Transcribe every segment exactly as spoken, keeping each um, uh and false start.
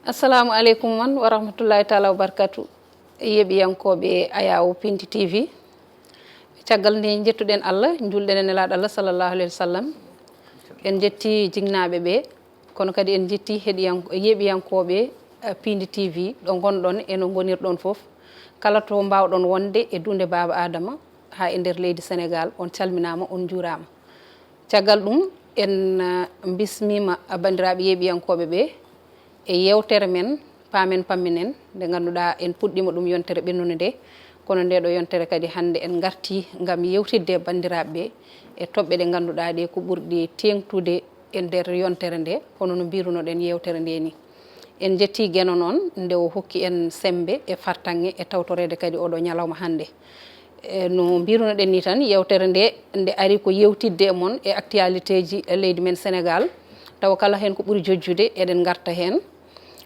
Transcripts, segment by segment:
Assalamu aleykum on wa rahmatullahi taala wa barkatu. Yeeɓiyankooɓe Ayaw Pindi T V, caggal nde njettuɗen Allah, njuulɗen e Nelaaɗo Allah sallallahu alayhi wa sallam, en njetti jinnaaɓe ɓe, kono kadi en njetti heɗiyank-, yeeɓiyankooɓe, eh, Pindi T V, ɗo ngonɗon e no ngonirɗon fof. Kala to mbaawɗon wonde e duunde Baaba Aadama haa e nder leydi Senegaal, on calminaama, on njuuraama. Caggal ɗum, en, eh, mbismiima banndiraaɓe yeeɓiyankooɓe ɓe e yeewtere men Paamen Pamminen, nde ngannduɗaa en puɗɗiima ɗum yontere ɓennunde nde. Kono nde ɗo yontere kadi hannde en ngartii ngam yeewtidde e banndiraaɓe ɓe e toɓɓe ɗe ngannduɗaa ɗe ko ɓurɗe teeŋtude e nder yontere nde, hono no mbirunoɗen yeewtere nde ni. En njettii Geno noon nde o hokki en semmbe e fartaŋŋe e tawtoreede kadi oɗo ñalawma hannde. E no mbirunoɗen ni tan, yeewtere nde, nde ari ko yeewtidde e mon e actualité ji leydi men Senegaal, tawa kala heen ko ɓuri jojjude eɗen ngarta heen.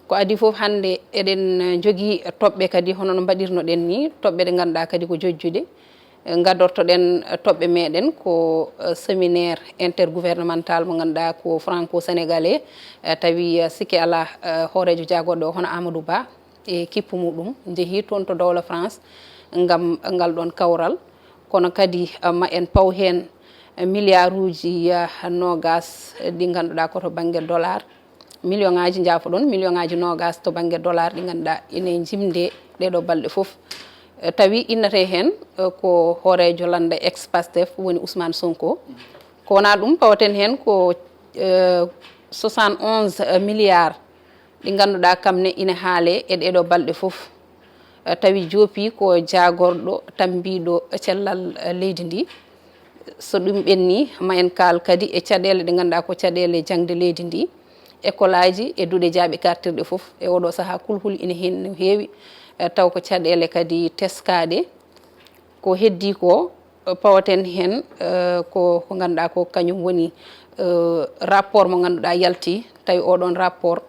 Ko adii fof hannde eɗen njogii toɓɓe kadi hono no mbaɗirnoɗen ni, toɓɓe ɗe ngannduɗaa kadi ko jojjude. Ngadortoɗen toɓɓe meɗen ko, eh, séminaire intergouvernemental mo ngannduɗaa ko franco-sénégalais, eh, tawi, eh, sikke alaa, eh, hooreejo jaagorɗo o hono Amadou Ba e kippu muɗum njehii toon to dowla France ngam ngal ɗoon kawral. Kono kadi, eh, ma en paw heen, eh, milliard uji, eh, noogas, eh, ɗi ngannduɗaa ko to bannge dollar. Million ŋaaji, njaafoɗon, million ŋaaji noogas to bannge dollar ɗi ngannduɗaa ine njimde ɗee ɗoo balɗe fof. Eh, tawi innetee heen, eh, ko hooreejo lannda ex Pastef woni Ousmane Sonko. Ko wonaa ɗum, pawaten heen ko, eh, soixante-onze milliards ɗi ngannduɗaa kam ne ina haalee e ɗee ɗoo balɗe fof. Eh, tawi joopii ko jaagorɗo tammbiiɗo cellal, eh, leydi ndi. So ɗum ɓennii, ma en kaal kadi e caɗeele ɗe ngannduɗaa ko caɗeele jaŋde leydi ndi, ekolaaji e duɗe jaaɓi kartirɗe fof. E oɗo sahaa, kulhuli ina heen no heewi, eh, taw ko caɗeele kadi teskaaɗe. Ko heddii ko, eh, pawaten heen, eh, ko, ko ngannduɗaa ko kañum woni, eh, rapport mo ngannduɗaa yalti, tawi oɗon rapport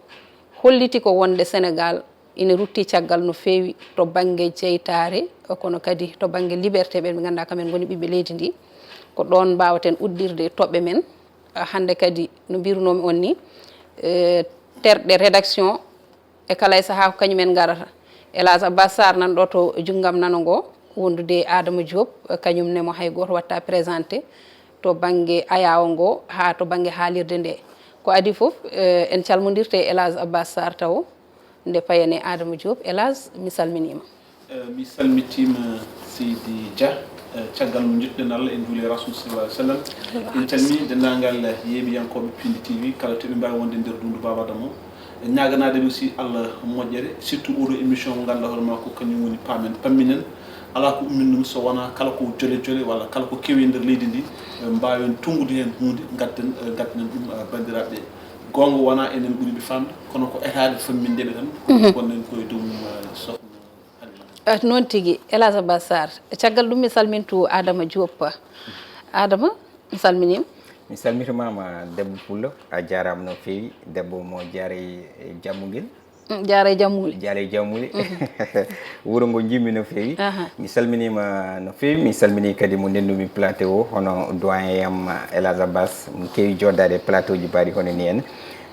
holliti ko wonde Senegaal ina rutti caggal no feewi to bannge jeytaare, kono kadi to bannge liberté, ɓe ɓe ngannduɗaa kamen ngoni ɓiɓɓe leydi ndi. Ko ɗoon mbaawaten uddirde toɓɓe men. Ah, hannde kadi no mbirunoomi on ni, eh, terɗe rédaction e kala e sahaa ko kañum en ngarata. El Hadj Abbas Sarr nan ɗo to junngam nano ngo, wondude e Adama Diop, eh, kañum ne mo hay gooto watta présenté to bannge ayaawo ngo haa to bannge haalirde nde. Ko adii fof, eh, en calmondirte e El Hadj Abbas Sarr tawo. Nde payen e Adama Diop. El Hadj, mi salminiima. Eh, mi salmitiima Seydi Dia. Eh, caggal mo njettuɗen Allah, en njuuli e Rasul sallallahu alaihi wasallam. En calmini denndaangal yeeɓiyankooɓe Pindi T V, kala to ɓe mbaawi wonde nder dundu Baaba Adama o. E ñaaganaade ɓe aussi Allah moƴƴere, surtout oɗo émission mo ngannduɗaa hoore maa ko kañum woni Paamen Pamminen. Alaa ko ummin ɗum so wonaa kala ko jole jole walla kala ko kewi e nder leydi ndi, eh, mbaawen tunngude heen huunde, ngadden, eh, ngaddinen ɗum, eh, banndiraaɓe ɓe. Goonga wonaa enen ɓuri ɓe faamde, kono ko etaade famminde ɓe tan, ko Mhm. wonɗen ko e dow mum, eh, sohna Halima. Eh, noon tigi, El Hadj Abbas Sarr. Caggal ɗum, mi salmintu Adama Diop. Adama, mi salminiima. Mi salmitimaama, debbo pullo, a jaaraama no feewi, debbo mo jaare e jammugel. Mm, jaare e jammuli. Jaare e jammuli. Mhm. Wuro ngo njimmi no feewi. Aha. Mi salminiima no feewi, mi salmini kadi mo ndennumi plateau o, hono doyen am El Hadj Abbas, mo keewi jooɗdaade e plateau ji mbaɗi hono ni en.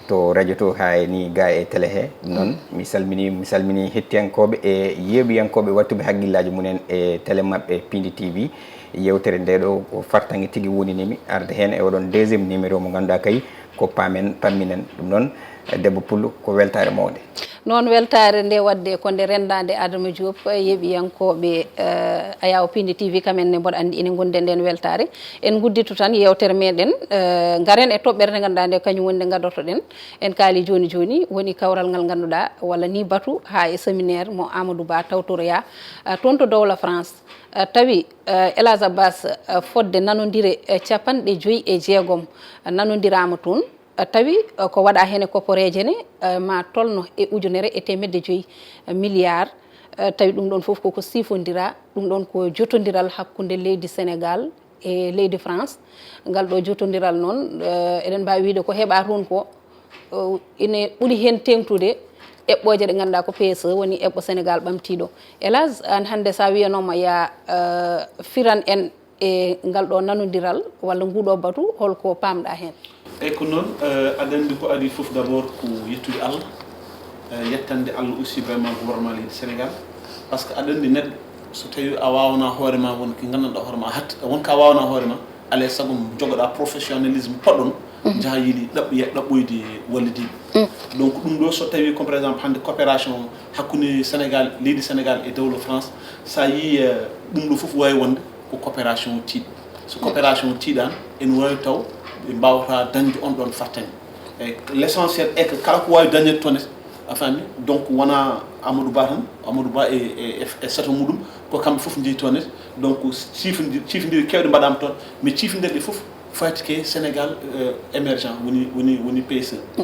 To radio to haa e ni ga e télé he. Ɗum noon, mi salmini, mi salmini hettiyankooɓe e yeeɓiyankooɓe wattuɓe hakkillaaji mumen e télé maɓɓe Pindi T V. Yeewtere nde ɗo ko fartaŋŋe tigi woni ni mi arde heen e oɗon deuxième numéro mo ngannduɗaa kay ko Paamen Pamminen. Ɗum noon, debbo pullo, ko weltaare mawnde. Noon, weltaare nde waɗde ko nde renndaande Adama Diop, yeeɓiyankooɓe, eh, Ayaw Pindi T V, kamen ne mboɗo anndi ene ngondi e nden weltaare. En ngudditu tan yeewtere meɗen, eh, ngaren e toɓɓere nde ngannduɗaa nde kañum woni nde ngaddotoɗen. En kaali jooni jooni, woni kawral ngal ngannduɗaa, walla ni batu haa e séminaire mo Amadou Ba tawtoroyaa, eh, toon to dowla France. Eh, tawi, eh, El Hadj Abbas, eh, fodde nanondire, eh, capanɗe joyi e jeegom, eh, nanondiraama toon. Eh, tawi, eh, ko waɗa heen e kopporeeje ne, eh, ma tolno e ujunere e teemedde joyi, eh, milliard. Eh, tawi ɗum ɗoon fof koko siifondira, ɗum ɗoon ko jotondiral hakkunde leydi Senegaal e leydi France. Ngal ɗo jotondiral noon, eh, eɗen mbaawi wiyde ko heɓa toon ko, eh, ine ɓuri heen teeŋtude eɓɓooje ɗe ngannduɗaa ko P S E woni eɓɓo Senegaal ɓamtiiɗo. El Hadj, aan hannde so a wiyanooma ya, eh, firan en e ngal ɗo nanondiral walla ngu ɗo batu, holko paamɗa heen? Eyyi, ko noon, eh, aɗa anndi ko adii fof d'abord ko yettude Allah. Eh, yettande Allah aussi, vraiment, gouvernement leydi Sénégal, parce que aɗa anndi neɗɗo, so tawi a waawna hoore ma, won ko nganndanɗaa hoore ma, hat won ko a waawna hoore ma, alaa e sago jogoɗaa professionnalisme poɗɗo, njaha yiɗi ɗaɓɓoye- ɗaɓɓoyde wallidiiɓe. Donc ɗum ɗo, so tawi comme par exemple hannde coopération hakkunde Sénégal, leydi Sénégal e dowla France, so a yii eh, ɗum ɗo fof waawi wonde ko coopération tiiɗ. So coopération tiiɗaani, ene waawi taw ɓe mbaawata dañde on ɗon fartaŋŋe. E l'essentiel est que kala ko waawi dañeede toon, a faami, donc wona Amadou Ba tan, Amadou Ba e, e, e, e sato muɗum, ko kamɓe fof njeyi toon. Donc ciifondire ciifondire keewɗe mbaɗaama toon, mais ciifondire ɗe fof faati ke Sénégal eh, émergent, woni woni woni P S E.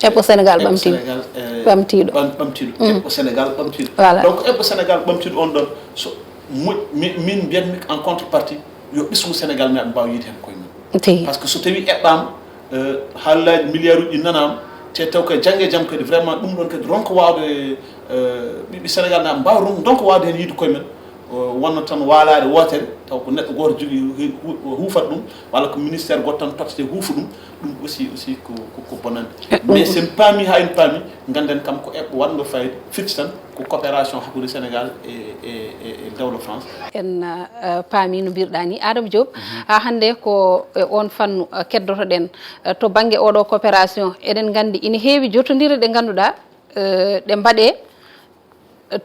Eɓɓo Sénégal Eɓɓo ɓamtiiɗo. Sénégal eh, Ɓamtiiɗo. Ɓam- ɓamtiiɗo. Eɓɓo Sénégal ɓamtiiɗo. Voilà. Donc eɓɓo Sénégal ɓamtiiɗo on ɗon, so moƴ- mi- min mbiyatmi en contrepartie, yo ɓesngu Sénégal, mi aɓe mbaawa yiide heen koye mum. Tigi. Parce que so tawi eɓɓaama, eh, haalaaji milliard uji ɗi nanaama, te taw kay jannge jam kadi vraiment ɗum ɗon kadi ronka waawde, eh, ɓiɓɓe Sénégal na mbaawa ron- ronka waawde heen yiide koye men. O wonno tan waalaare wootere, taw ko neɗɗo gooto jogii hu- hu- huufata ɗum, walla ko ministère gooto tan tottete huufa ɗum. Ɗum aussi aussi ko ko, ko bonande. Mais so en paami haa en paami, ngannden kam ko eɓɓo waɗngo fayida, firti tan ko coopération hakkunde Sénégal e e e, e dowla France. En eh, paami no mbirɗaa ni, Adama Diop. Haa hannde ko e on fannu eh, keddotoɗen eh, to bannge oɗo coopération. Eɗen nganndi ina heewi jotondirɗe ɗe ngannduɗaa eh, ɗe mbaɗee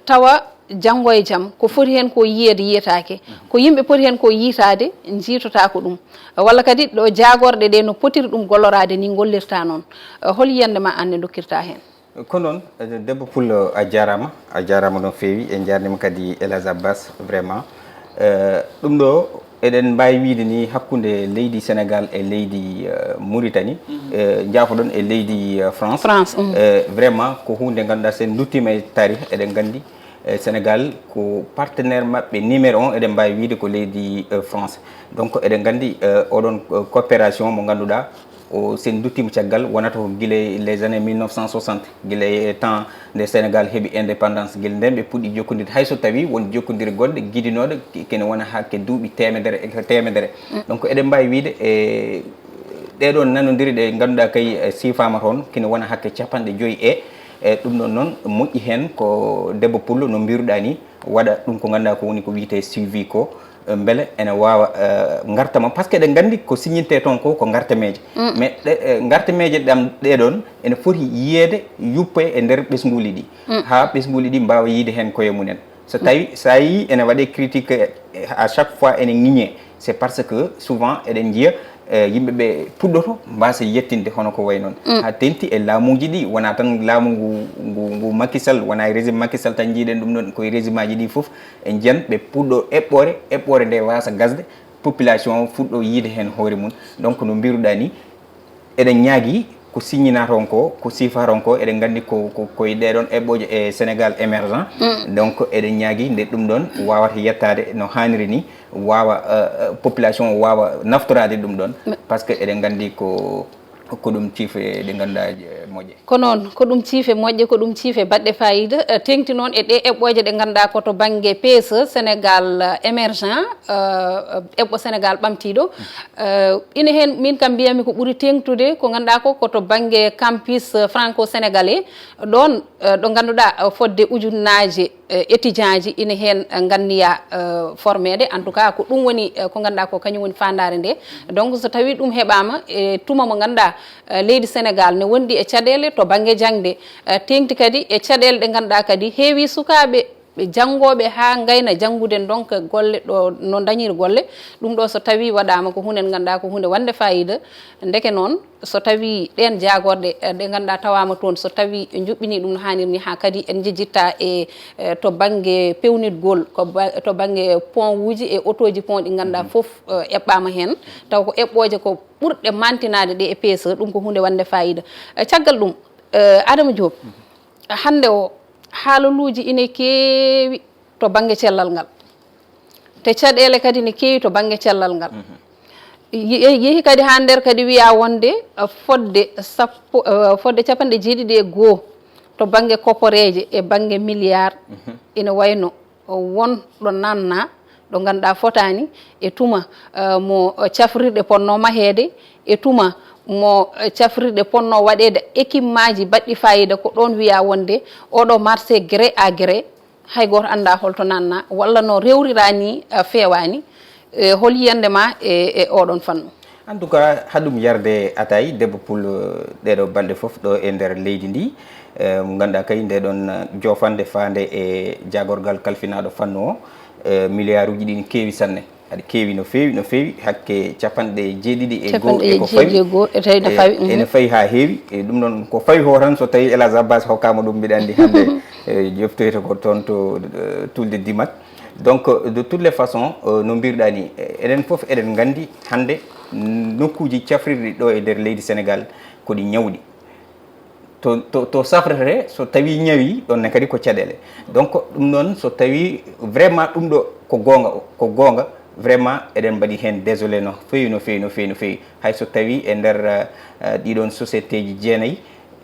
tawa janngo e jam ko foti heen ko yiyeede yiyetaake, ko yimɓe poti heen ko yiytaade njiitotaako ɗum, walla kadi ɗo jaagorɗe ɗe no potiri ɗum golloraade ni ngollirta noon. Hol yiyannde ma aan nde ndokkirta heen? Ko noon, eh, debbo pullo, a jaaraama, a jaaraama no feewi, en njaarniima kadi El Hadj Abbas, vraiment. Eh, ɗum ɗo eɗen mbaawi wiyde ni hakkunde leydi Sénégal e leydi eh, Mauritanie, eh, njaafoɗon e leydi eh, France. France, mm. Eh, vraiment ko huunde ngannduɗaa, so en nduttiima e taarih, eɗen nganndi eh, Sénégal ko partenaire maɓɓe numéro un, eɗen mbaawi wiyde ko leydi eh, France. Donc eɗen nganndi eh, oɗon eh, coopération mo ngannduɗaa o, so en nduttiima caggal, wonata ko gila e les années mille neuf cent soixante, gila e temps nde Sénégal heɓi indépendance, gila nden ɓe puɗɗi jokkondirde, hay so tawi won jokkondirgol ɗe giɗinooɗe, kene wona hakke duuɓi teemedere e teemedere. Donc eɗen mbaawi wiyde e ɗee ɗoon nanondiri ɗe ngannduɗaa kay eh, siifaama toon, kene wona hakke capanɗe joyi e eh, ɗum ɗoon noon moƴƴi heen ko debbo pullo no mbiruɗaa ni, waɗa ɗum ko ngannduɗaa ko woni ko wiyetee suivi ko, eh, mbele ene waawa eh, ngarta ma, par ce que eɗen nganndi ko signinte toon ko ko ngartameeje. Mais ɗe- eh, ngartameeje ɗam ɗee ɗoon ene foti yiyeede, yuppoye e nder ɓesnguuli ɗi, haa ɓesnguuli ɗi mbaawa yiyde heen koye mumen. So tawi so a yii ene waɗee critique eh, à chaque fois ene ŋiñee, c'est parce que souvent eɗen njiya eh, yimɓe ɓe puɗɗoto mbaasa yettinde hono ko wayi noon. Haa teeŋti e laamuuji ɗi, wonaa tan laamu ngu ngu ngu Macky Sall, wonaa e régime Macky Sall tan njiiɗen ɗum ɗoon, ko e régime aji ɗi fof en njiyan ɓe puɗɗo eɓɓoore, eɓɓoore nde waasa gasde, population o fuɗɗo yiide heen hoore mum. Donc no mbiruɗaa ni, eɗen ñaagii ko signina toon ko, ko siifa toon ko, eɗen nganndi ko ko koye ɗee ɗoon eɓɓooje e Sénégal émergent. Donc eɗen ñaagii nde ɗum ɗoon waawata yettaade no haaniri ni, waawa eh, eh, population o waawa naftoraade ɗum ɗoon, par ce que eɗen nganndi ko ko ɗum ciife ɗe ngannduɗaa eh, moƴƴe. Ko noon, ko ɗum ciife moƴƴe, ko ɗum ciife baɗɗe faayiida, eh, teeŋti noon e ɗee eɓɓooje ɗe ngannduɗaa ko to bannge P S E, Sénégal eh, émergent, eh, eɓɓo Sénégal ɓamtiiɗo. Eh, ina heen, miin kam mbiyatmi ko ɓuri teeŋtude ko ngannduɗaa ko, ko to bannge campus eh, franco-sénégalais, ɗoon eh, ɗo ngannduɗaa eh, fodde ujunnaaje eh, étudiant ji ina heen eh, nganniya eh, formeede. En tout cas ko ɗum woni eh, ko ngannduɗaa ko kañum woni faandaare nde. Donc so tawii ɗum heɓaama e tuma mo ngannduɗaa eh, leydi Sénégal ne wondi e caɗeele to bannge jaŋde, eh, teeŋti kadi e caɗeele ɗe ngannduɗaa kadi heewi sukaaɓe ɓe janngooɓe haa ngayna janngude, ndonka golle ɗo no ndañiri golle. Ɗum ɗo so tawii waɗaama ko huunde nde ngannduɗaa ko huunde wonde faayiida. Ndeke noon so tawii ɗeen jaagorɗe eh, ɗe ngannduɗaa tawaama toon, so tawii en njuɓɓinii ɗum no haaniri ni, haa kadi en njejjittaa e eh, to bannge peewnitgol, ko ba- to bannge pont uji e otooji pont ɗi ngannduɗaa fof eh, eɓɓaama heen, taw ko eɓɓooje ko ɓurɗe maantinaade ɗe e P S E, ɗum ko huunde wonde faayiida. Eh, caggal ɗum, eh, Adama Diop, hannde o, haalaluuji ine keewi to bannge cellal ngal, te caɗeele kadi ne keewi to bannge cellal ngal. Ye- yehi kadi haa nder kadi wiyaa wonde eh, fodde sappo eh, fodde capanɗe jeeɗiɗi e goo to bannge koporeeje e bannge milliard ina wayno won ɗo nanna, ɗo ngannduɗaa fotaani, e tuma eh, mo eh, cafrirɗe potnoo maheede, e tuma mo eh, cafrirɗe ponno waɗeede équipement ji baɗɗi fayida, ko ɗoon wiya wonde oɗo marché gré à gré, hay gooto anndaa holto nanna walla no rewrira ni eh, feewaani. Eh, hol yiyannde ma e e oɗon fannu? En tout cas, haɗum yarde atay debbo pul eh, ɗeɗo balɗe fof ɗo e nder leydi ndi. Eh, mo ganduɗa kay nde ɗon eh, jofande faande e jagorgal kalfinaɗo fannu o, eh, milliard uji ɗin keewi sanne. Aɗa keewi no feewi no feewi, hakke capanɗe jeeɗiɗi e goo eko fawi. Etawi no fawi mhm. Ene fawi ha heewi. E ɗum noon ko fawi ho tan, so tawi Elage Abbas hokkama ɗum, mbiɗa andi hande eh, joftoyta ko toon to eh, tulde dimat. Donc eh, de toutes les façons eh, no mbirɗa ni eh, eɗen foof eɗen gandi hande nokkuji cafrirɗi ɗo e nder leydi Sénégal koɗi ñawɗi. To, to, to safrete so tawi ñawi ɗon ne kadi ko caɗele. Donc ɗum noon so tawi vraiment ɗum ɗo ko gonga, ko gonga vraiment eɗen mbaɗi hen désolé no feewi no feewi no feewi no feewi. Hay so tawi e nder eh, ɗiɗon société ji jeenayi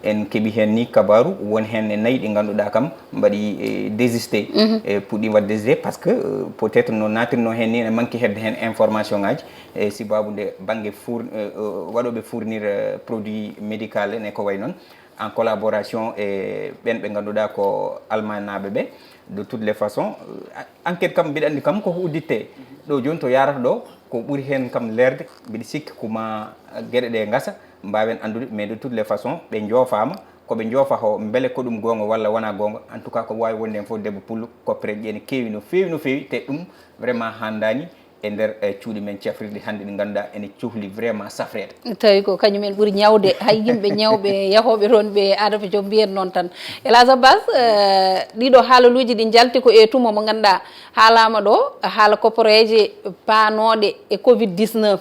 en keɓi hen ni kabaru, won hen e nayi ɗi ganduɗa kam mbaɗi eh, désisté. Mhm. Eh, puɗɗi wadde désisté parce que eh, peut être no natirno hen ni ene manque hedde hen information ngaji e sibabude banggue four eh, eh, waɗoɓe fournir eh, produit médical en e ko way noon, en collaboration e ɓen ɓe ganduɗa ko almanaɓe ɓe. De toutes les façons eh, enquête kam mbiɗa andi kam koko udditte ɗo joni to yarata ɗo, ko ɓuuri hen kam leerde mbiɗa sikki ko ma gueɗe ɗe gasa mbawen andude. Mais de toutes les façons ɓe joofama, koɓe joofa ho beele ko ɗum gonga walla wona gonga. En tout cas ko wawi wonde hen foof debbo pullo, koppereji ɗi ene keewi no feewi no feewi, te ɗum vraiment handani e nder eh, cuuɗi men cafrirɗi hande ɗi ganduɗa ene cohli vraiment safrede. Tawi ko kañum en ɓuuri ñawde, hay yimɓe ñawɓe yahooɓe toon ɓe adata joom mbiyen noon tan. Elage Abbas, eh, ɗiɗo haalaluuji ɗi njalti ko e tuma mo ganduɗa haalama ɗo, haala kopporeeje paanooɗe e covid dix-neuf.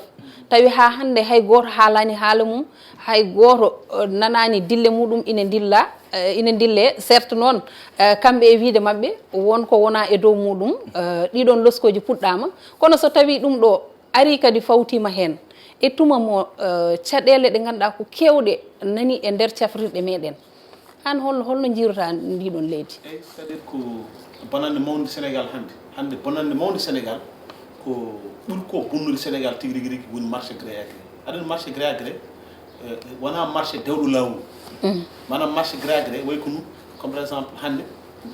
Tawi ha hande hay gooto haalani haala mum, hay gooto eh, nanani dille muɗum ina ndilla eh, ina ndille. Certes noon eh, kamɓe e wiide maɓɓe won ko wona e dow muɗum. Eh, ɗiɗon loskoji puɗɗama, kono so tawi ɗum ɗo ari kadi fawtima hen e tuma mo eh, caɗele ɗe ganduɗa ko kewɗe nani e nder cafrirɗe meɗen, an holno holno jiirata ndiɗon leydi? Eyyi, c'est à dire ko bonande mawde Sénégal hande. Hande bonande mawde Sénégal ko ɓuri ko bonnude Sénégal tigi rigi rigi woni marché gré à gré. Aɗa andi marché gré à gré eh, wona marché dewɗo lawol. Manam marché gré à gré way ko nu, comme par exemple hande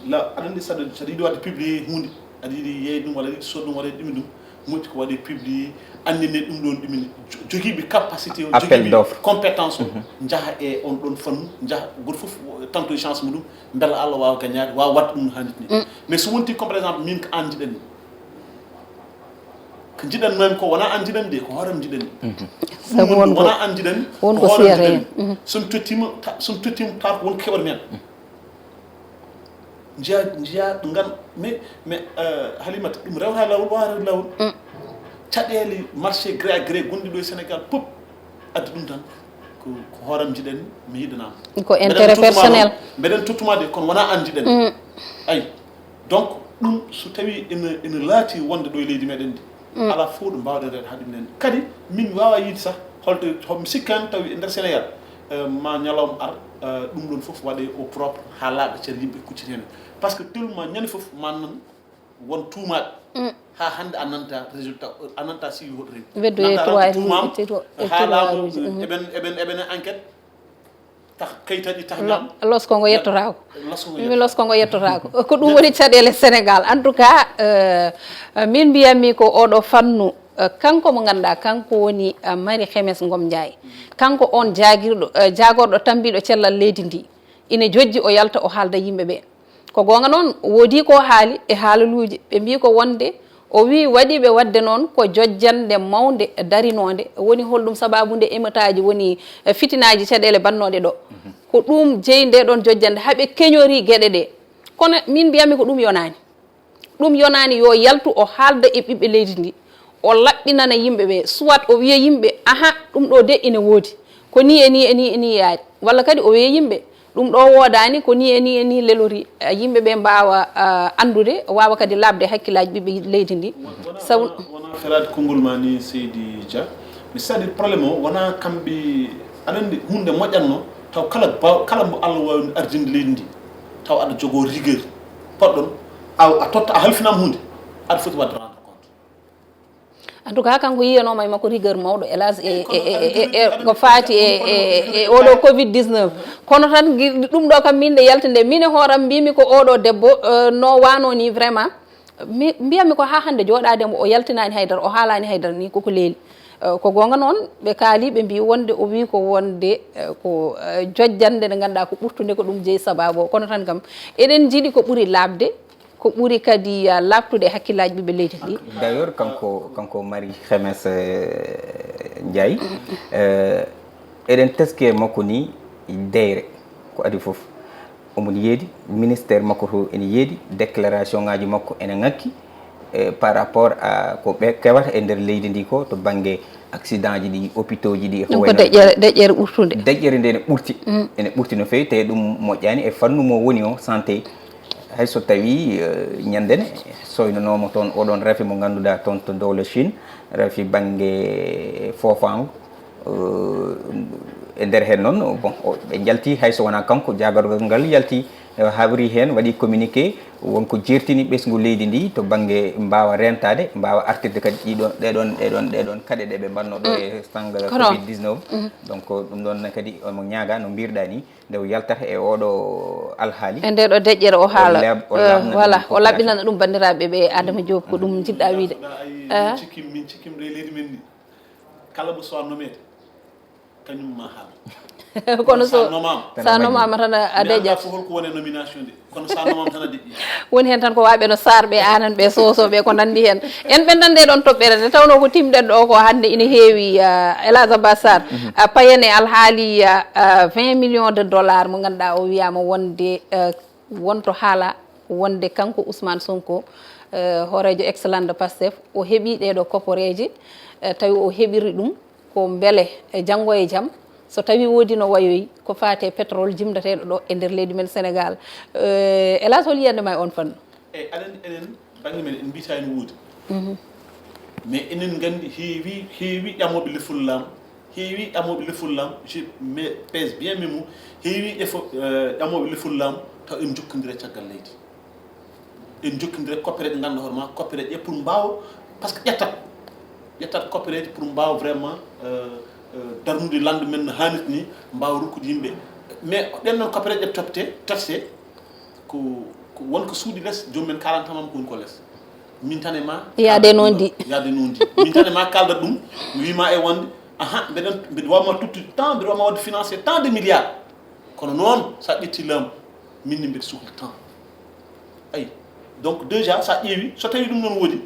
la aɗa andi saɗa saɗa yiɗi wadde publié hunde, aɗa yiɗi yeey ɗum walla aɗa yiɗi sod ɗum walla yiɗi ɗumi ɗum, moƴƴi ko waɗe publié, andine ɗum ɗon ɗumen. Jogiiɓe capacité o, jogiiɓe compétence o, njaha e on ɗon fannu, njaha goto fof tantoye chance muɗum, mbela Allah wawa gagnade, wawa wadde ɗum no hannirta ni. Mais so wonti comme par exemple min ko an jiɗanmi, ko jiɗanmami ko wona an jiɗanmi de, ko hooram jiɗanmi. Ɗum woni wona an jiɗanmi, ko hooram jiɗanmi. Somi tottima, somi tottima taw ko won ko keɓat men. Njiya njiya ngan mais mais halimata ɗum rewta lawol wawa rewde lawol. Caɗele marché gré à gré gonɗi ɗo e Sénégal pop addi ɗum tan ko ko hooram jiɗanmi, mi yiɗanama. Ko intérêt personnel. Mbeɗen tottuma de kono wona an jiɗanmi. Ayi. Donc ɗum so tawi ene ene laati wonde ɗo e leydi meɗen ndi, ala fof ɗo mbawɗen rewde ha ɗum nani. Kadi min mi wawa yiide sah holto homi sikkani tawi e nder Sénégal eh, ma ñalawma ar eh, ɗum ɗon fof waɗe au propre ha laaɓa cer yimɓe kucciti hen. Parce que tellement ñande fof ma nan won tuumaɗo ha hande a nanta résultat, a nanta siwi hoɗo rewi. Weddo e trois tuumam. Haalama eɓen eɓen eɓen enquête. Tah kayitaji tah ñam. Losko ngo yettotako. Mi losko ngo yettotako. Ko ɗum woni caɗele Sénégal. En tout cas euh, min mbiyatmi ko oɗo fannu euh, kanko mo ganduɗa kanko woni euh, Marie Xemes Ngom Ndiaye. Kanko on jagirɗo euh, jagorɗo tambiɗo cellal leydi ndi. Ina jojji o yalta o haalda yimɓe ɓe. Ko goonga noon, woodii ko o haali e haalaluuji, ɓe mbii ko wonde o wii waɗiiɓe waɗde noon ko jojjannde mawnde darinoonde. Woni holɗum sabaabu nde emetaaji woni fitinaaji caɗeele bannooɗe ɗo? Ko ɗuum jeyi ndee ɗoon jojjannde, haa ɓe keñorii geɗe ɗee. Kono miin mbiyatmi ko ɗuum yonaani. Ɗum yonaani yo yaltu o haalda e ɓiɓɓe leydi ndi, o laɓɓinana yimɓe ɓe, soit o wiya yimɓe aha ɗum ɗo de ina woodi, ko ni e ni e ni e ni yaari, walla kadi o wiya yimɓe ɗum ɗo woodaani, ko ni e ni e ni lelori. Yimɓe ɓe mbaawa anndude, waawa kadi laaɓde hakkillaaji ɓiɓɓe leydi ndi. Sabu wona feraade konngol ma ni seydi Dia, mi saɗi problème o wona kamɓe, aɗa anndi huunde moƴƴatno taw kala baw kala mbo Allah waawi ardinde leydi ndi taw aɗa jogoo rigueur poɗɗon a a totta a halfinaama huunde, aɗa foti waɗde rendre compte. En tout cas, kanko yiyanooma e makko rigueur mawɗo, hélas, e, e, e, e, e ko faati e, e, e oɗo covid dix-neuf. Kono tan gi- ɗum ɗo kam, min nde yalti nde, min e hooram mbimi ko oɗo debbo, eh, no wano ni vraiment. Mi mbiyammi ko ha hannde jooɗaade mo, o yaltinaani haydara, o haalaani haydara ni koko leeli. Eh, ko goonga noon, ɓe kaali, ɓe mbi wonde, o wi ko wonde, eh, ko, eh, jojjande nde ngannduɗaa ko ɓurtunde ko ɗum jeyi sababu o. Kono tan kam, eɗen njiɗi ko ɓuri laaɓde, ko ɓuri kadi, ah, laaɓtude e hakkillaaji ɓiɓɓe leydi ndi. D'ailleurs, kanko kanko Marie Khemesse, eh, Ndiaye, eh, eɗen teski e makko ni deyre ko adi fof. Omo yeedi, ministère makko to ene yeedi, déclaration ngaji makko ene ŋakki, eh, par rapport à ko ɓe kewata e nder leydi ndi ko to bangge accident ji ɗi, hôpitaux ji ɗi, ko Ɗum ko wayno deƴƴere deƴƴere ɓurtunde. Deƴƴere nde ene ɓurti. Ene ɓurti no feewi, tawi ɗum moƴƴaani e fannu mo woni o, santé. Hay so tawi, eh, ñande ne soynanooma toon oɗon rafi mo ngannduɗaa toon to dowla Chine, rafi bannge foofaango. Eh, e nder heen noon, bon, o- ɓe njalti, hay so wonaa kanko, jaagorgal ngal yalti, eh, hawri heen, waɗi communiqué, wonko jeertini ɓesngu leydi ndi to bannge mbaawa reentaade, mbaawa artirde kadi ɗiɗon, ɗeɗon, ɗeɗon, ɗeɗon kaɗe ɗe ɓe mbanno ɗo e sanga Kono- covid dix-neuf. Donc, ɗum ɗon ne kadi omo ñaaga no mbirɗa ni, nde o yaltata e oɗo alhaali. E nde ɗo deƴƴere o haala. O lab- o Eh, labna voilà, ɗum o laɓɓinana ɗum banndiraaɓe ɓe, Adama Diop, ko ɗum jiɗɗa wiide. Aɗa ayi Eh? Min cikkim, min cikkim ɗo e leydi men ni. Kala mo sowa nomeede, kañum ma haal. Kono so Sa nomaama. Sa nomaama tan a Mi anndaa deƴƴat. Fof holko woni e nomination de. Kono sa nomaama tan a deƴƴi. Woni heen tan ko waaɓe no Sarr ɓe, Anan ɓe, Soso ɓe, ko nanndi heen. En ɓe nande ɗon toɓɓere nde tawnoo ko timɗen ɗo ko hannde ina heewi, ah, Elhadj Abbas Sarr. Ah, payen e alhaali, ah, ah, vingt millions de dollars mo ngannduɗaa o wiyaama wonde, ah, wonto haala wonde kanko Ousmane Sonko, eh, hooreejo excellent de Pastef, o heɓi ɗeɗo kopporeeje, eh, tawi o heɓiri ɗum ko mbele e janngo e jam, so tawi woodi no wayoyi ko faati e pétrole jimdateeɗo ɗo e nder leydi men Sénégal. Eh, Elhadj, hol yiyannde ma e on fannu? Eyi, aɗa anndi enen, bannge men, en mbiyata ene woodi. Mais enen nganndi heewi, heewi ƴamooɓe lefol laamu, heewi ƴamooɓe lefol laamu, je me- pèse bien mes mots, heewi efo- eh, ƴamooɓe lefol laamu, taw en njokkondira caggal leydi. En njokkondira coopérer ɗe ngannduɗaa hoore ma, coopérer ɗe pour mbaawa, parce que ƴettat, ƴettat coopérer pour mbaawa vraiment, eh, eh, darnude lannde men no haanirta ni, mbaawa rokkude yimɓe. Mais ɗen noon coopérer ɗe toppite, taxe, ko ko won ko suuɗi les, joomum en kalanta ma ko woni ko les. Min tan e ma Yaade noon di. Yaade noon di. Min tan e ma kalda ɗum, mi wima e wonde, aha, mbeɗen, mbeɗa wawma tottude temps, mbeɗa wawma wadde financé tant de milliards. Kono noon, sa ƴetti laamu, min ne mbeɗa sohli temps. Ayi. Donc déjà, sa ƴeewi, so tawi ɗum noon woodi,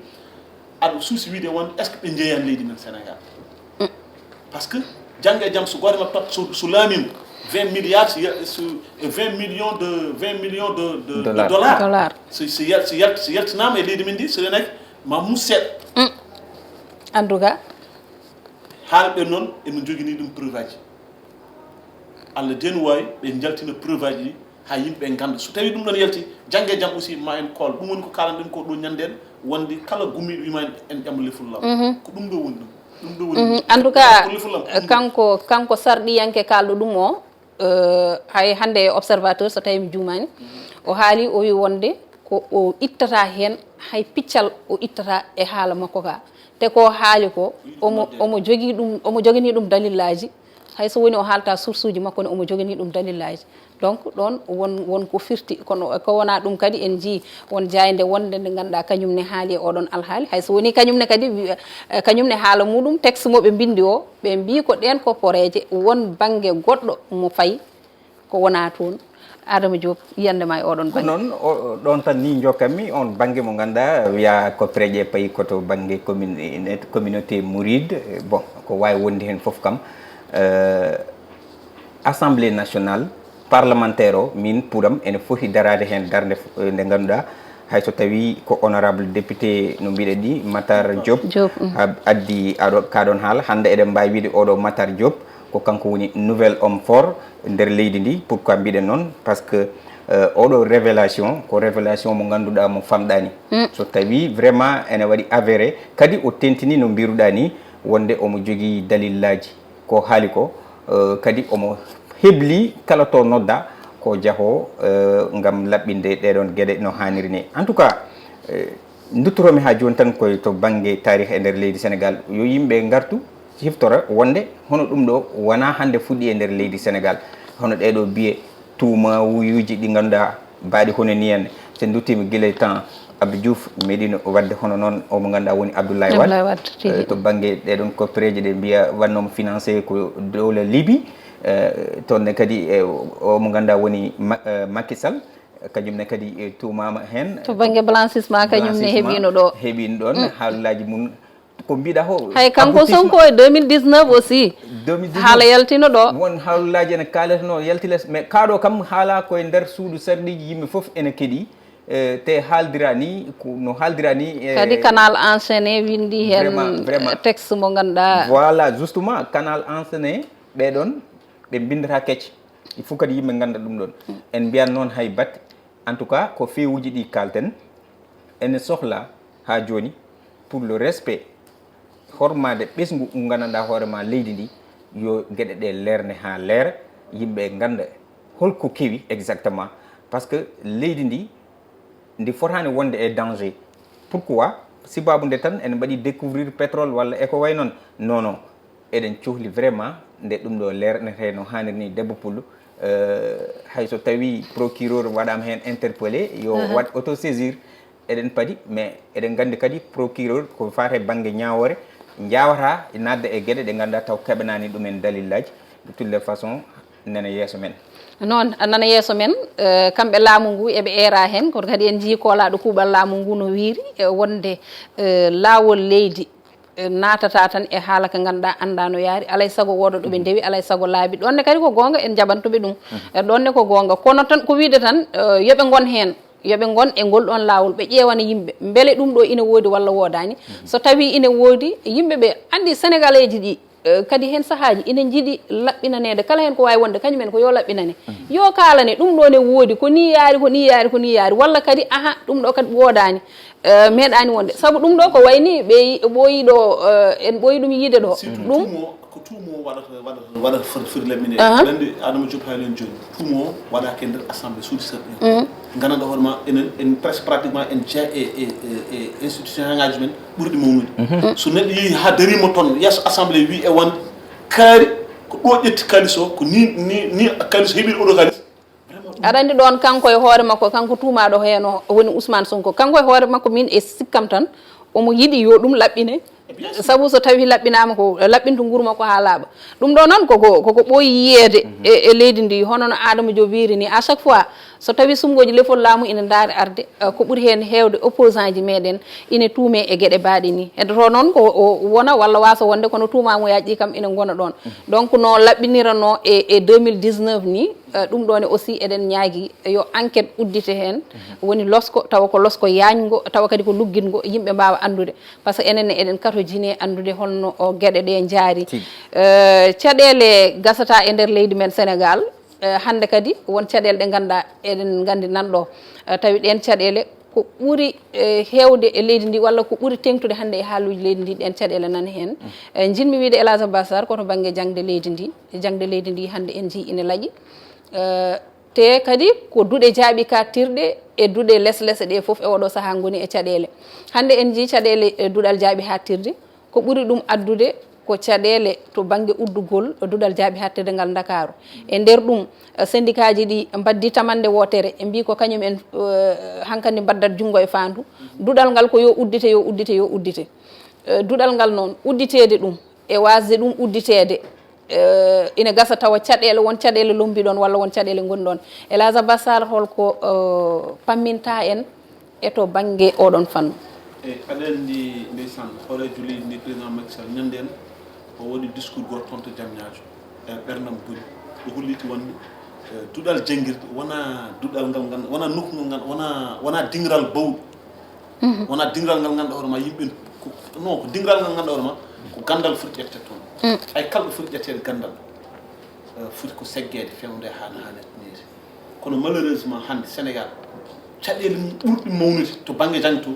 aɗa suusi wiide wonde, est-ce que ɓe njeeyan leydi men Sénégal? Parce que janngo e jam, so gooto maɓɓe totta, so, so laamima vingt milliards, so, so vingt millions de, vingt millions de, de, de Dollars. Dollars. So, so, yal- so, yalt- so yaltinaama e leydi men ndi, so renaki ma mus seeɗa. En tout cas, Haalɓe noon ene njogini ɗum preuve aji. Allah de no waawi ɓe njaltina preuve aji ɗi, haa yimɓe ɓe ngannda. So tawii ɗum ɗoon yalti, janngo e jam aussi ma en kool. Ɗum woni ko kaalanɗen ko ɗo ñanndeen, wonde kala gummiiɗo wima en, en ƴamma lefol laamu. Ko ɗum ɗo woni ɗum. Ɗum ɗo woni ɗum. En tout cas, Ko lefol laamu. kanko kanko sarɗiyanke kaalɗo ɗum o, eh, hay hannde e Observateur, so tawii mi juumaani, o haali, o wi wonde ko o ittata heen hay piccal, o ittata e haala makko ka. Te ko haali ko, omo omo jogii ɗum, omo joganii ɗum dalillaaji. Hay so woni o haalta source uji makko ne, omo joganii ɗum dalillaaji. Donc ɗoon won won ko firti, kono ko wonaa ɗum kadi en njii won jaaynde wonde nde ngannduɗaa kañum ne haali e oɗon alhaali. Hay so woni kañum ne kadi wi- eh, kañum ne haala muɗum, texte mo ɓe mbinndi o, ɓe mbii ko ɗeen kopporeeje won bannge goɗɗo mo fayi ko wonaa toon. Adama Diop, yiyannde ma e oɗon Ko bannge. Noon, o- ɗoon tan ni njokkanmi on bannge mo ngannduɗaa wiya kopporeeje payi ko to bannge commune, communauté mouride. Bon, ko waawi wonde heen fof kam. Eh, Assemblée nationale parlementaire o, min pour am ene foti daraade heen darnde f- nde ngannduɗaa, hay so tawii ko honorable député no mbiɗa ni Matar Diop, Diop, mm. a- addi aɗo kaɗon haala, hannde eɗen mbaawi wiide oɗo Matar Diop ko kanko woni nouvel homme fort nder leydi ndi. Pourquoi mbiɗen noon? Parce que, eh, oɗo révélation ko révélation mo ngannduɗaa mo famɗaani. So tawii vraiment ene waɗi avéré, kadi o tentini no mbiruɗaa ni wonde omo jogii dalillaaji ko haali ko, eh, kadi omo hebli kala to nodda ko jahoo, eh, ngam laɓɓinde ɗeɗon geɗe no haaniri ni. En tout cas, eh, Nduttoroomi haa jooni tan koye to bannge taariik e nder leydi Senegaal, yo yimɓe ngartu, ciftora wonde hono ɗum ɗo wonaa hannde fuɗɗi e nder leydi Senegaal. Hono ɗee ɗoo biye tuumawuuji ɗi ngannduɗaa baaɗi hono nii en. So en nduttiima gila e temps Abdou Diouf, meeɗiino waɗde hono noon o mo ngannduɗaa woni Abdoulaye Wade. Abdoulaye Wade, tigi. Eh, to bannge ɗee ɗoon koppereeje ɗe mbiya waɗnooma financé ko dowla Libi. Eh, toon ne kadi, eh, o mo ngannduɗaa woni Ma-, eh, Macky Sall, kañum ne kadi, eh, tuumaama heen. To bannge blanchissement, kañum ne blanchissement heɓiino ɗo. Heɓiino ɗoon, mm, haalullaaji mum. Ko mbiɗa ho, hay kanko Sonko e deux mille dix-neuf aussi. Deux mille dix-neuf. Haala yaltino ɗo. Won haalullaaji ene kaaleteno yalti les, mais kaa ɗo kam haala koye nder suudu sarɗiiji, yimɓe fof ene keɗi. Eh, te haaldira ni, ko no haaldira ni, eh, kadi Canal Enchaîné winndi heen, vraiment, vraiment, texte mo ngannduɗaa. Voilà, justement, Canal Enchaîné, ɓee ɗoon, ɓe mbinndata kecce. Il faut kadi yimɓe ngannda ɗum ɗoon. Mm. En mbiyan noon hay batte. En tout cas, ko feewuuji ɗi kaalten, ene sohla haa jooni pour le respect, hormaade ɓesngu ngu nganndanɗaa hoore ma leydi ndi, yo geɗe ɗe leerne haa leera, yimɓe ngannda holko kewi exactement. Parce que leydi ndi, ndi fotaani wonde e danger. Pourquoi? Sibaabu nde tan ene mbaɗi découvrir pétrole walla e ko way noon. Non, non. Eɗen cohli vraiment nde ɗum ɗo leernetee no haaniri ni, debbo pullo. Euh, hay so tawi procureur waɗaama heen interpellé, yo, aha, waɗ autosaisir. Eɗen padi, mais eɗen nganndi kadi procureur ko faati e bannge ñaawoore, njaawata naatde e geɗe ɗe ngannduɗaa taw keɓanaani ɗumen dalillaaji. De toutes les façons, nana yeeso men. Noon, nana yeeso men, eh, kamɓe laamu ngu eɓe eera heen, kono kadi en njiyii koolaaɗo kuuɓal laamu ngu no wiiri, eh, wonde, eh, laawol leydi, eh, naatata tan e haala ko ngannduɗaa anndaa no yaari, alay sago wooda ɗo ɓe ndewi, alay sago laabi. Ɗoon ne kadi ko goonga, en njaɓanto ɓe ɗum. Eh, ɗoon ne ko goonga. Kono tan ko wiide tan, eh, yo ɓe ngon heen, yo ɓe ngon e ngol ɗoon laawol, ɓe ƴeewana yimɓe. Mbele ɗum ɗo ine woodi walla woodaani? So tawii ine woodi, yimɓe ɓe anndi Senegaleeji ɗi, eh, kadi heen sahaaji ine njiɗi laɓɓinaneede, kala heen ko waawi wonde, kañum en ko yo laɓɓinane. Yo kaalane, ɗum ɗo ne woodi, ko nii yaari, ko nii yaari, ko nii yaari, walla kadi, aha, ɗum ɗo kadi woodaani, eh, meeɗaani wonde. Sabu ɗum ɗo ko wayni ɓe yi-, ɓooyi ɗo, eh, en ɓooyi ɗum yiide ɗo. Surtout ɗum tuumo, ko tuumo waɗata, waɗata, waɗata foti, foti laɓɓineede. Aha. Aɗa anndi Adama Diop haali heen jooni, tuumo waɗaaka e nder assemblée suudu sarɗi. Mm. Nganndanɗaa hoore ma, enen, en presque pratiquement en jeya e, e, e, e institution ngaji men ɓurɗi mawnude. Mhm. So neɗɗo yehi haa dariima toon yeeso assemblée, wi e wonde kaari ko ɗo ƴetti kaalis o, ko ni, ni, ni kaalis o heɓiri oɗo kaalis. Vraiment ɗum. Aɗa anndi ɗoon kanko e hoore makko, kanko tuumaaɗo heen o woni Ousmane Sonko. Kanko e hoore makko min e sikkam tan omo yiɗi yo ɗum laɓɓine. Eh, bien sûr. Sabu so tawi laɓɓinaama ko laɓɓinto nguuru makko haa laaɓa. Ɗum ɗo noon koko, koko ɓooyi yiyeede e, e leydi ndi, hono no Adama Diop wiiri ni, à chaque fois so tawi suɓngooji lefol laamu ina ndaari arde, eh, ko ɓuri heen heewde opposant ji meɗen ina tuume e geɗe baaɗe ni. Heddoto noon ko o wona walla waaso wonde kono tuumaamuyaji ɗi kam ina ngona ɗoon. Donc no laɓɓiniranno e, e deux mille dix-neuf ni, eh, ɗum ɗo ne aussi eɗen ñaagi yo enquête uddite heen, woni losko, tawa ko losko yaañgo, tawa kadi ko luggiɗngo, yimɓe mbaawa anndude. Par ce que enen ne eɗen katojine anndude holno o geɗe ɗe njaari. Tigi. Eh, caɗeele gasata e nder leydi men Senegaal, eh, hannde kadi won caɗeele ɗe ngannduɗaa eɗen nganndi nan ɗo. Eh, tawi ɗeen caɗeele ko ɓuri, eh, heewde e leydi ndi walla ko ɓuri teeŋtude hannde e haaluuji leydi ndi, ɗeen caɗeele nan heen. Mm. Eh, njiɗmi wiyde El Hadj Abbas Sarr ko to bannge jaŋde leydi ndi. Jaŋde leydi ndi hannde en njii ine laƴi. Eh, Te kadi ko duɗe jaaɓi kaattirɗe e duɗe les lese ɗe fof e oɗo sahaa ngoni e caɗeele. Hannde en njii caɗeele, e duɗal jaaɓi haaɗtirde, ko ɓuri ɗum addude ko caɗeele to bannge uddugol duɗal jaaɓi haaɗtirde ngal Ndakaaru. E nder ɗum, eh, syndicat ji ɗi mbaddi tamannde wootere, ɓe mbii ko kañum en, eh, hankadi mbaddat junngo e faandu. Duɗal ngal ko yo uddite, yo uddite, yo uddite. Eh, duɗal ngal noon, udditeede ɗum, e waasde ɗum udditeede, eh, ina gasa tawa caɗeele, won caɗeele lombi ɗoon walla won caɗeele ngoni ɗoon. El Hadj Abbas Sarr, holko, eh, pamminta en e to bannge oɗon fannu? Eyi, aɗa anndi, ndeysaan, hooreejo leydi ndi, président Macky Sall, ñande en, o waɗi discours gooto toon to Diamniadio. E ɓerndam boni, o holliti wonde, eh, duɗal janngirde wona duɗal ngal, ngal, wona nokku ngal, ngal, wona, wona dingiral bawɗo. Mhm. Wona dingiral ngal ngannduɗaa hoore ma yimɓe, ko, non, ko dingiral ngal ngannduɗaa hoore ma ko ganndal foti ƴetteede toon. Mm. Ay kala ɗo foti ƴetteede ganndal, eh, foti ko seggeede, fewnde haa no haanirta neede. Kono malheureusement hannde Sénégal, caɗeele mum ɓurɗe mawnude to bannge jangto,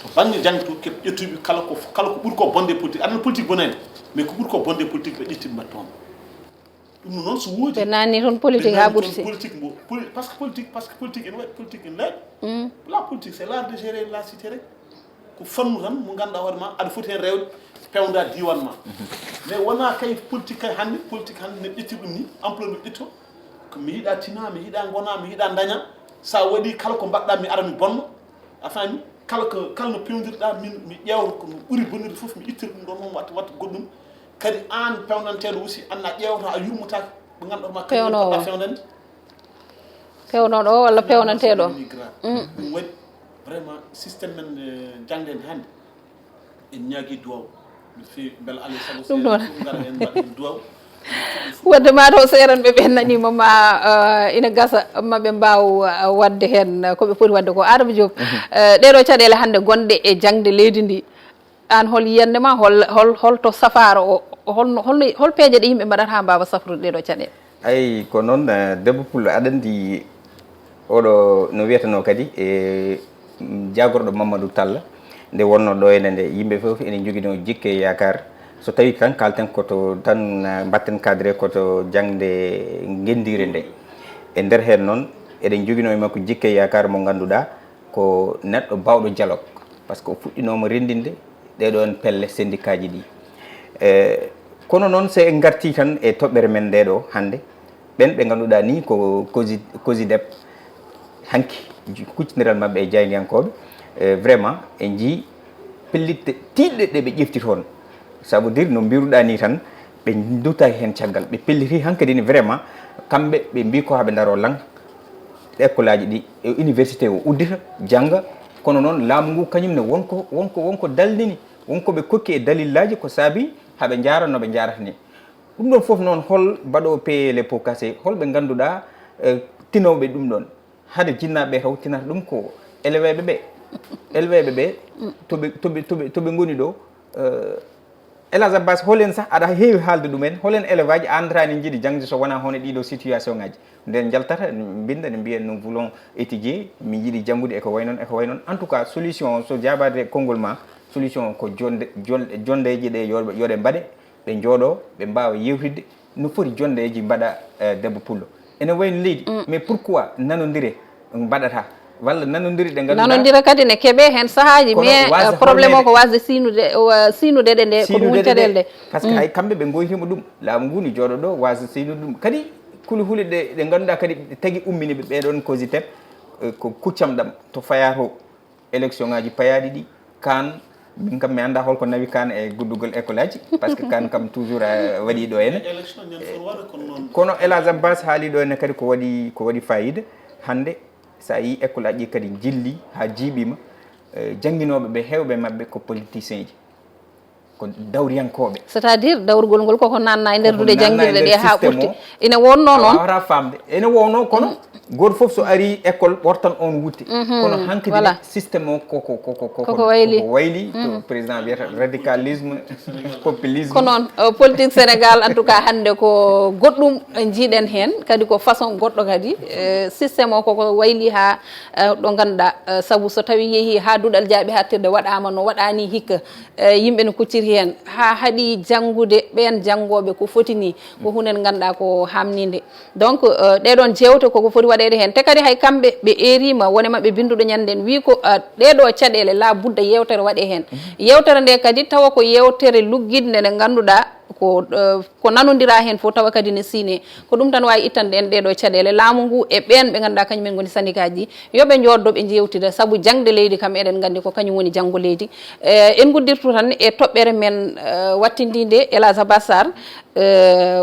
to bannge jangto, ke ƴettuɓe kala ko, kala ko ɓuri ko bonde politique. Aɗa anndi politique bonani, mais ko ɓuri ko bonde politique ɓe ƴetti ɓe mbaɗi toon. Ɗum noon so woodi. Ɓe naatni toon politique haa ɓurti. Politique mbo, poli-, parce que politique, parce que politique ene waɗi politique ene laaɓi. Mm. La politique, c'est l'art de gérer la cité rek. Ko fannu tan mo ngannduɗaa hoore ma aɗa foti heen rewde, pewnda diiwaan ma. Mais wonaa kay politique kay hannde, politique hannde ne ƴetti ɗum ni, ampleur no ƴetto. Ko mi yiɗa tina, mi yiɗa ngona, mi yiɗa daña. Sa waɗi kala ko mbaɗɗa mi ara mi bonno. A faami? Kala ko, kala no pewndirɗa min mi ƴeewta ko no ɓuri bonirde fof mi ittira ɗum ɗon moom watta, watta goɗɗum. Kadi aan pewnanteeɗo aussi anna ƴeewta a yurmotaka ɓe ngannduɗaa ma kañum Pewnowo. Poɗɗa fewnande. Pewnooɗo o walla pewnanteeɗo o? Ɗum waɗi vraiment système men eh, jangde en hannde. En ñaagi duwaw no feewi mbela alay sago Ɗum noon. Fof ngara heen mbaɗa heen duwaw. Wadde ma taw seeranɓe ɓe nanima ma uh, ina gasa maɓe mbaw uh, wadde heen uh, ko ɓe poti wadde ko. Adama Diop, uh, ɗeɗo caɗele hannde gonɗe e jangde leydi ndi, an hol yiyannde ma hol hol holto safaara o holno holno hol peeje ɗe yimɓe mbaɗata ha mbawa safrude ɗeɗo caɗele? Ay ko noon, eh, debbo pullo aɗa anndi oɗo no wiyatanoo kadi e jaagorɗo Mamadou Tall nde wonnoo ɗo ene nde yimɓe fof ene njoginoo jikke e yaakaar. So tawii tan kaalten koto tan eh, mbatten cadre koto jaŋde ngenndiire nde. E nder heen noon eɗen njoginoo e makko jikke e yaakaar mo ngannduɗaa ko neɗɗo baawɗo dialogue, par ce que o fuɗɗinooma renndinde ɗee ɗoon pelle syndicat ji ɗi. E kono noon so en ngartii tan e toɓɓere men ndee ɗoo hannde, ɓeen ɓe ngannduɗaa nii ko cosi cosidep hanki kuccondiral maɓɓe e jaayndiyankooɓe, e vraiment en njii pellitte tiiɗɗe ɗe ɓe ƴefti toon. Ça veut dire no mbiruɗaa nii tan ɓe ndutaaki heen caggal, ɓe pelliti hankadi ne vraiment kamɓe ɓe mbii ko haa ɓe ndaroo lan école aji ɗi e université o uddita jannga. Kono noon laamu ngu kañum ne wonko wonko wonko daldini, wonko ɓe kokki e dalillaaji ko saabi haa ɓe njaara no ɓe njaarata ni. Ɗum ɗon fof noon hol baɗoowo payé les pots cassés hol ɓe ngannduɗaa eh, tinooɓe ɗum ɗon? Hade jinnaaɓe ɓe taw tinata ɗum ko eleweeɓe ɓe. Eleweeɓe ɓe toɓe toɓe toɓe toɓe ngoni ɗo eh, Elage Abbas holen sah aɗa heewi haalde ɗumen holen élevage andrani jiɗi jangde so wona hono ɗiɗo situation ngaji nden jaltata mbinda ne mbiya nous voulons étudier min jiɗi janngude eko way noon eko way noon en tout cas solution so jabade konngol ma solution ko jonde jondeji ɗe yoɗe mbaɗe ɓe njooɗo ɓe mbaawa yewtidde no foti jondeji mbaɗa eh, debbo pullo ene wayno leydi mais pourquoi nanodire mbaɗata walla nanodiri ɗe ngannduɗaa nanodira kadi ne keɓe heen sahaaji mais eh, problème o ko wasde siinude wa- siinude ɗe nde ko ɗum woni caɗeele ɗe par ce que hay kamɓe ɓe goytima ɗum laamu ngu ne jooɗo ɗo wasde siinude ɗum kadi kuli huli ɗe ɗe ngannduɗaa kadi ɗe tagi ummini ɓe ɓeɗon cositep eh, ko kuccam ɗam to fayaa to élection ngaji payaaɗi ɗi kaan min kam mi annda holko nawi kaan e guddugol école aji par ce que kaan kam toujours a waɗi ɗo ene kono Elage Abbas haali ɗo ene kadi ko waɗi ko waɗi fayida hannde so a yi école aji kadi jilli ha jiiɓima jannginooɓe ɓe hewɓe maɓɓe ko politicien ji ko dawriyankooɓe. C'est-à-dire dawrugol ngol koko nanna e nder duɗe janngirɗe ɗe haa ɓurti. Ina wonno noon. Wawata faamde. Ene wonno kono gooto fof so ari école ɓortan on wutte. Kono hankadi système o koko koko koko wayli. Koko wayli to président wiyata radicalisme populisme. Ko noon politique Sénégal en tout cas hannde ko goɗɗum jiiɗen heen kadi ko façon goɗɗo kadi système o koko wayli haa ɗo ngannduɗaa sabu so tawi yeehi haa duɗal jaaɓi hattirde waɗaama no waɗaani hikka. Yimɓe no kucciti heen haa haɗi janngude ɓeen janngooɓe ko foti nii ko huunde nde ngannduɗaa ko haamniinde. Donc ɗee ɗoon jeewte koko foti waɗeede heen te kadi hay kamɓe ɓe eeriima wone maɓɓe binnduɗo ñande nden wii ko ɗee ɗoo caɗeele laa budda yeewtere waɗee heen. Yeewtere nde kadi tawa ko yeewtere luggiɗnde nde ngannduɗaa ko ko nanondira heen fof tawa kadi ne siine. Ko ɗum tan waawi ittande en ɗee ɗoo caɗeele laamu ngu e ɓeen ɓe ngannduɗaa kañum en ngoni syndicat ji. Yo ɓe njooddo ɓe njeewtida sabu jaŋde leydi kam eɗen nganndi ko kañum woni janngo leydi. En nguddirtu tan e toɓɓere men wattindinde Elage Abbas Sarr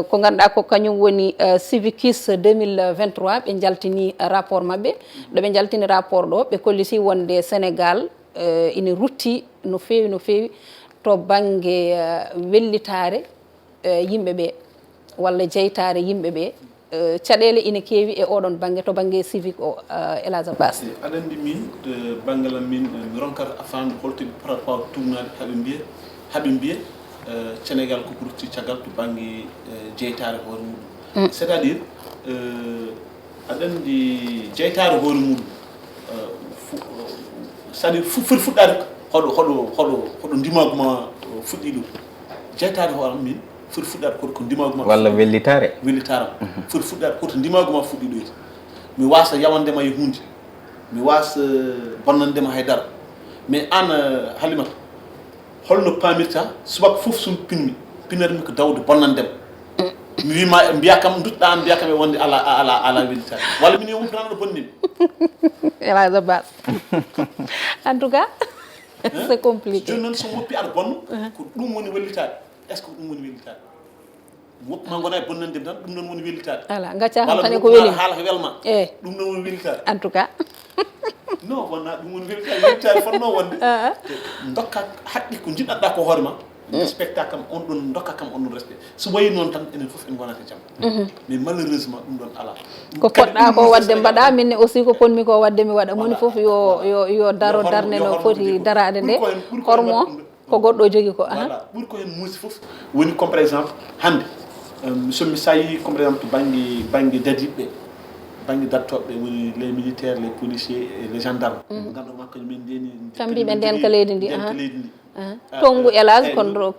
ko ngannduɗaa ko kañum woni Civicis deux mille vingt-trois ɓe njaltini rapport maɓɓe. Ɗo ɓe njaltini rapport ɗo ɓe kolliti wonde Sénégal ina rutti no feewi no feewi to bannge wellitaare yimɓe ɓe walla jeytaare yimɓe ɓe caɗeele ina keewi e oɗon bannge to bannge civique o Elage Abbas. Aɗa anndi min banngal am min mi ronkata a faamde holto mi potata waawde tuugnaade haɓe mbiya haɓe mbiya Sénégal koko rutti caggal to bannge jeytaare hoore muɗum c'est à dire aɗa anndi jeytaare hoore muɗum c'est à dire foti fuɗɗaade hoɗo hoɗo hoɗo hoɗo ndimaagu ma fuɗɗi ɗum jeytaade hoore min foti fuɗɗaade koto ko ndimaagu ma walla wellitaare wellitaare am foti fuɗɗaade koto ndimaagu ma fuɗɗi ɗoyti mi waasa yawande ma e huunde mi waasa bonnande ma hay dara Mais aan, eh, Halimata, holno paamirta subaka fof so mi pinmi, pinatmi ko dawde bonnande ma? Mi wima, mbiya kam, duttoɗa aan, mbiya kam e wonde ala, ala, ala wellitaade. Walla min yo woppi tan aɗa bonnimi. Elhadj Abbas. En tout cas, c'est compliqué. Jooni noon so woppi aɗa bonno, ko ɗum woni wellitaade? Est-ce que ko ɗum woni wellitaade? Woppi ma ngona e bonnande tan, ɗum noon woni wellitaade. Ala, ngacca kam tan ko weli. Haala ko welma. Eh. Ɗum noon woni wellitaade. En tout cas. Non, wonna ɗum woni wellitaade. Wellitaade fotno wonde. Dokka haqqe ko njiɗɗa ko hoore ma. Respecta kam on ɗon, dokka kam on ɗon respect. So wayi noon tan, enen fof en ngonata jam. Mais malheureusement, ɗum ɗon ala. Ko poɗɗa ko wadde mbaɗa, min ne aussi ko ponmi ko wadde mi waɗa. Moni fof yo, yo, yo daro darnde no foti daraade nde. Hormo ko goɗɗo jogi ko. Aha. Voilà, ɓuri ko hen muusi fof woni comme par exemple hannde, euh, so mi sayi comme par exemple to bannge, bannge dadiɓe, bannge dartoɓe woni les militaires, les policiers et les gendarmes. Ganduɗa ma kañum en ndeni kamɓe ɓe ndenka leydi ndi. Ndenka leydi ndi. Tongu Elhadj, kono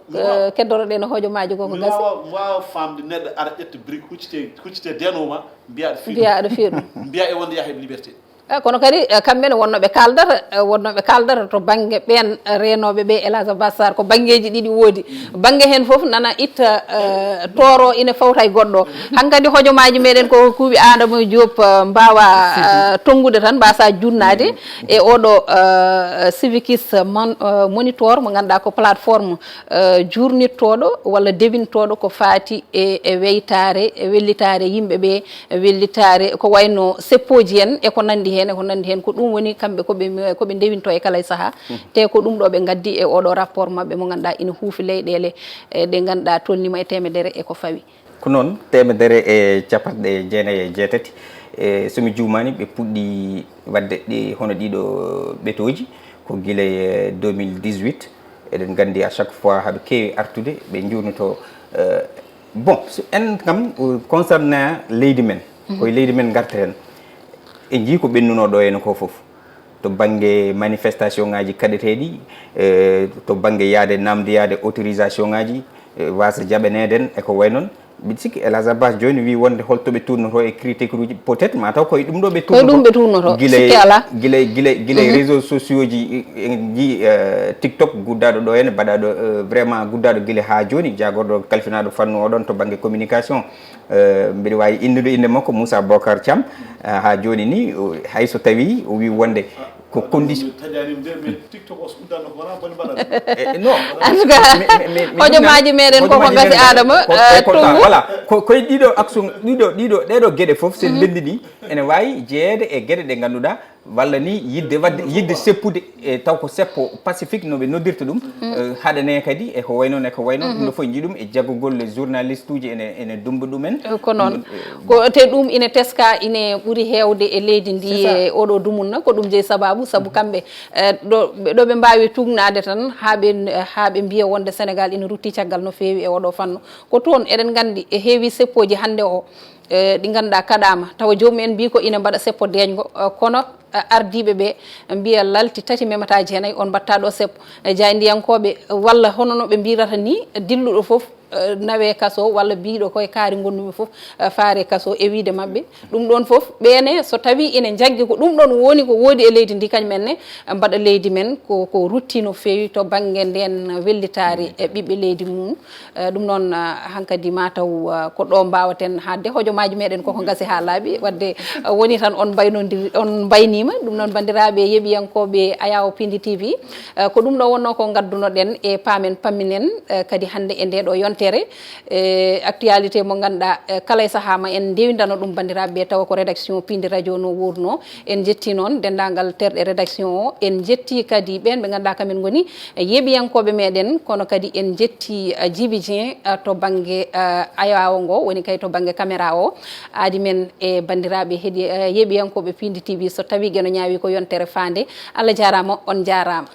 keddoroɗen hojomaaji ko ko gasi. Wawa, wawa famde neɗɗo ara ƴetta brique huccite, huccite deno ma mbiya aɗa fiɗi. Mbiya aɗa fiɗi. Mbiya e wonde yaha e liberté. Eh, kono kadi, eh, kamɓe ne wonnooɓe kaaldata, eh, wonnooɓe kaaldata to bannge ɓeen, eh, reenooɓe ɓe, Elhadj Abbas Sarr, ko banngeeji ɗiɗi woodi. Bannge heen fof nana itta, eh, tooro ina fawta e goɗɗo. Hankadi hojomaaji meɗen ko kuuɓi Adama Diop, eh, mbaawa, eh, tonngude tan, mbasa junnaade e oɗo, eh, Civiquis mon-, eh, Monitor mo ngannduɗaa ko plateforme, eh, juurnittooɗo walla dewintooɗo ko faati e, e weytaare, e wellitaare yimɓe ɓe, wellitaare ko wayno seppooji en e ko nanndi heen, e ko nanndi heen. Ko ɗum woni kamɓe ko ɓe, ko ɓe ndewinto e kala e sahaa. Te ko ɗum ɗo ɓe ngaddi e oɗo rapport maɓɓe mo ngannduɗaa ina huufi leyɗeele, e ɗe ngannduɗaa tolnima e temedere e ko fawi. Ko noon, temedere e capanɗe jeenayi e jeetati. E so mi juumaani, ɓe puɗɗi waɗde ɗi, hono ɗiɗo ɓetooji, ko gila e deux mille dix-huit. Eɗen nganndi, à chaque fois haɓe keewi artude, ɓe njuurnito, eh, bon, so en kam, eh, concernant leydi men, koye leydi men ngarteten, en njii ko ɓennunoo ɗo henne ko fof, to bannge manifestation ŋaaji kaɗeteeɗi, eh, to bannge yahde naamndoyaade autorisation ŋaaji, eh, waasa jaɓaneede en e ko wayi noon. Mbiɗa sikki Elhadj Abbas jooni wii wonde hol to ɓe tuurnoto e critique uji, peut-être ma taw koye ɗum ɗo ɓe koye ɗum ɓe tuurnoto, gila sikki alaa. Gila, gila, gila réseaux sociaux ji, en njii, eh, TikTok guddaaɗo ɗo henne, baɗaaɗo, eh, vraiment guddaaɗo gila haa jooni, jaagorɗo kalfinaaɗo fannu oɗon to bannge communication. Eh, mbiɗa waawi inndude innde makko, Moussa Bocar Thiam. Eh, haa jooni ni, o, hay so tawii o wii wonde ko condition. Taƴanima de, mais TikTok o so uddanno ko wona bone mbaɗa. Eh, non. En tout cas, hojomaaji meɗen koko gasi Adama, eh, Tongu. Voilà, ko, koye ɗiɗo action, ɗiɗo, ɗiɗo, ɗeɗo geɗe fof, sen ndenndi ni, ene waawi jeyeede e geɗe ɗe ngannduɗaa, walla ni yidde waɗde, yidde seppude, e taw ko seppo pacifique no ɓe noddirta ɗum, eh, haɗane kadi e ko wayi noon e ko wayi noon, ɗum ɗo fof en njii ɗum e jaggugol journaliste uji ene, ene dummba ɗumen. Eh, ko noon. Ko te ɗum ina teska, ina ɓuri heewde e leydi ndi e oɗo dumunna, ko ɗum jeyi sababu, sabu kamɓe, eh, ɗo, ɗo ɓe mbaawi tuugnaade tan haa ɓe, haa ɓe mbiya wonde Sénégal ina rutti caggal no feewi e oɗo fannu. Ko toon eɗen nganndi e heewi seppooji hannde o, eh, ɗi ngannduɗaa kaɗaama, tawa joomum en mbii ko ina mbaɗa seppo deeƴngo, eh, kono, eh, ardiiɓe ɓe mbiya lalti tati memata jeenayi, on mbaɗta ɗo seppo. Eh, jaayndiyankooɓe walla hono no ɓe mbirata ni, dilluɗo fof, eh, nawe kaso walla biiɗo koye kaari ngonnumi fof, eh, faare kaso e wiide maɓɓe. Ɗum ɗoon fof, ɓeene so tawii ina njaggi ko ɗum ɗoon woni ko woodi e leydi ndi, kañum en ne mbaɗa leydi men ko, ko rutti no feewi to bannge ndeen wellitaare e ɓiɓɓe leydi mum. Eh, ɗum noon, eh, hankadi ma taw, eh, ko ɗo mbaawaten haaɗde. Hojomaaji meɗen koko ngasi haa laaɓi. Waɗde, eh, woni tan on mbaynodir-, on mbayniima. Ɗum noon, banndiraaɓe yeeɓiyankooɓe Ayawo Pindi T V, eh, ko ɗum ɗo wonnoo ko ngaddunoɗen e paamen pamminen, eh, kadi hannde e ndee ɗo yontere. Eh, actualité mo ngannduɗaa, eh, kala e sahaa ma en ndewindano ɗum banndiraaɓe ɓe, tawa ko rédaction Pindi Radio no wuurno. En njetti noon denndaangal terɗe rédaction o. En njetti kadi ɓeen ɓe ngannduɗaa kamen ngoni yeeɓiyankooɓe meɗen, kono kadi en njetti, eh, Djiby Dieng, eh, to bannge, eh, ayaawo ngo, woni kay to bannge caméra o. Aadi men e banndiraaɓe heɗi-, eh, yeeɓiyankooɓe Pindi T V, so tawii geno ñaawi ko yontere faande. Allah jaaraama, on njaaraama.